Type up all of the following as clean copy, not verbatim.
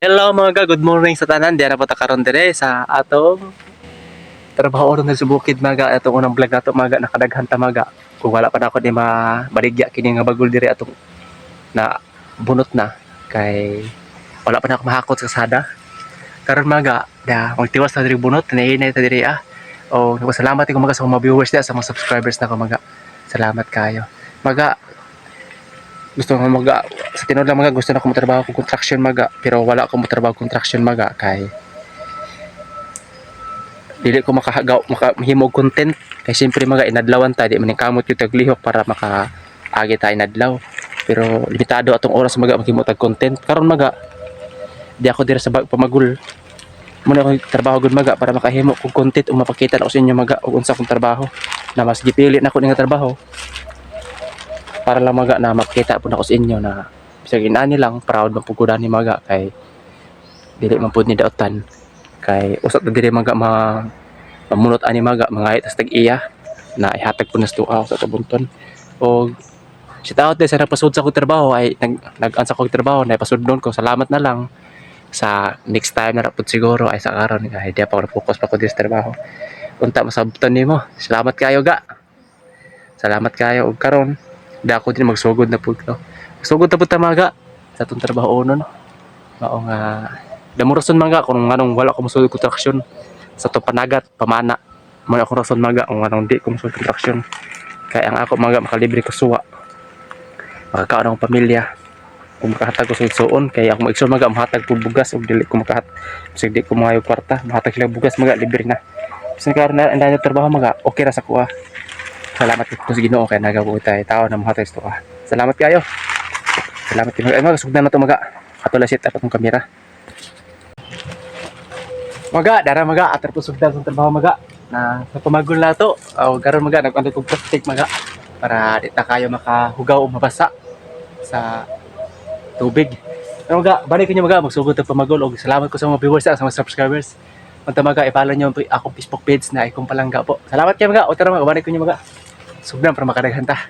Hello mga ga, good morning sa tanan. Diyan na po ta karon dire sa atong trabaho ron sa bukid maga. Atong unang vlog nato maga, nakadaghan ta maga. Kung wala pa nako di mabaligya kini nga bagol dire atong na bunot na kay wala pa na ako mahakot sa kasada. Karon maga, da magtiwas ta diri bunot, hinay ta diri ah. O nagpasalamat ko maga sa mga viewers diya, sa mga subscribers na ko maga. Salamat kayo. Maga, gusto ko maga sa tinuod lang maga, gusto na ko motrabaho kog construction maga, pero wala ko motrabaho construction maga kay dili ko makahagaw makahimog content kay siyempre maga inadlawan ta, di man kamot yung taglihok para maka agi ta inadlaw, pero limitado atong oras maga maghimo tag content. Karon maga, di ako dira sa pamagul muna ako trabaho gud maga para makahimo kog content o mapakita na ko sa inyo maga og unsa akong trabaho na mas gipili nako ni nga trabaho para lang maga na makita po nako sa inyo na bisag inani lang, proud man pud ko ni maga kay dili man pud ni daotan kay usap na diri maga ma mamunot ani maga mga tas tag-iya na ihatag po na sa tuwa sa tabunton. O shout out din sa nagpasud sa akong trabaho ay nag-ansa kong trabaho na ipasudlon ko. Salamat na lang sa next time na pud siguro ay sa karon kay di pa ako na-focus pa ko diri sa trabaho. Unta masabtan nimo. Salamat kayo ga, salamat kayo. Og karon di ako din magsugod na pud ko, magsugod na pud ta maga sa atong trabaho no. Mao nga damo rason maga kung nganong wala ko mosulod construction sa atong panagat pamana. Mo na akong rason maga kung nganong di ko mosulod construction kay ang ako maga makalibre ko suwa, makakaon akong pamilya kung makahatag ko sa igsuon kay ako maigsoon maga mahatag ko bugas ug dili ko makahat bisag di ko mangayo kwarta, mahatag sila bugas maga, libre na. Bisan karon na ang trabaho maga, okay ra sa kuha. Salamat ko sa Ginoo kay nagabuo tayo tao na mahatag sa tuwa. Salamat kayo. Salamat kayo. Ay, maga sugdan na to maga. Ato la set up atong kamera. Maga, dara maga ato po sugdan sa trabaho maga. Na sa pamagol na to. O karon maga nag-antoy kog plastic maga para di ta kayo makahugaw o mabasa sa tubig. Pero maga, balik niyo maga magsugod ang pamagol og salamat ko sa mga viewers at sa mga subscribers. Unta maga i-follow niyo ang akong Facebook page na ikong palangga po. Salamat kayo maga. O tara maga, balik ko niyo maga. Sugdan para makadaghan ta.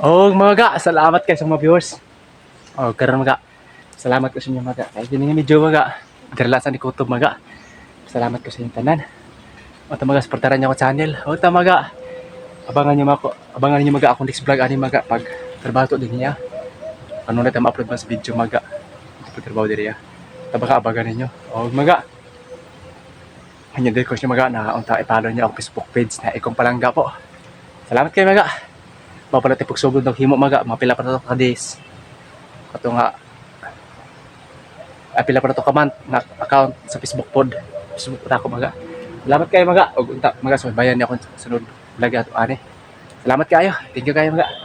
Oh, mga ga, salamat kayo sa mga viewers. Oh, karon mga ga. Salamat ko sa inyo mga ga. Kay kini nga medyo mga ga. Direlasan ni kutob mga ga. Salamat ko sa inyong tanan. O tama ga, suportaran niyo ako channel. O tama ga. Abangan niyo mako, abangan niyo mga akong next vlog ani mga pag trabaho to din niya. Ano na tayo ma-upload man sa video mga. Ito trabaho diri ya. Tama ka abangan ninyo. O mga. Hanya din ko siya mga na unta i-follow niyo ako Facebook page na Ikong Palangga po. Salamat kayo mga. Mapala tayo pagsugod ng himo maga, mapila pa na to ka days. Ato nga, pila pa na to ka month na account sa Facebook pod. Facebook pod ako maga. Salamat kayo maga. Og unta maga subaybayan niyo ako sunod vlog ato ani. Salamat kayo. Thank you kayo maga.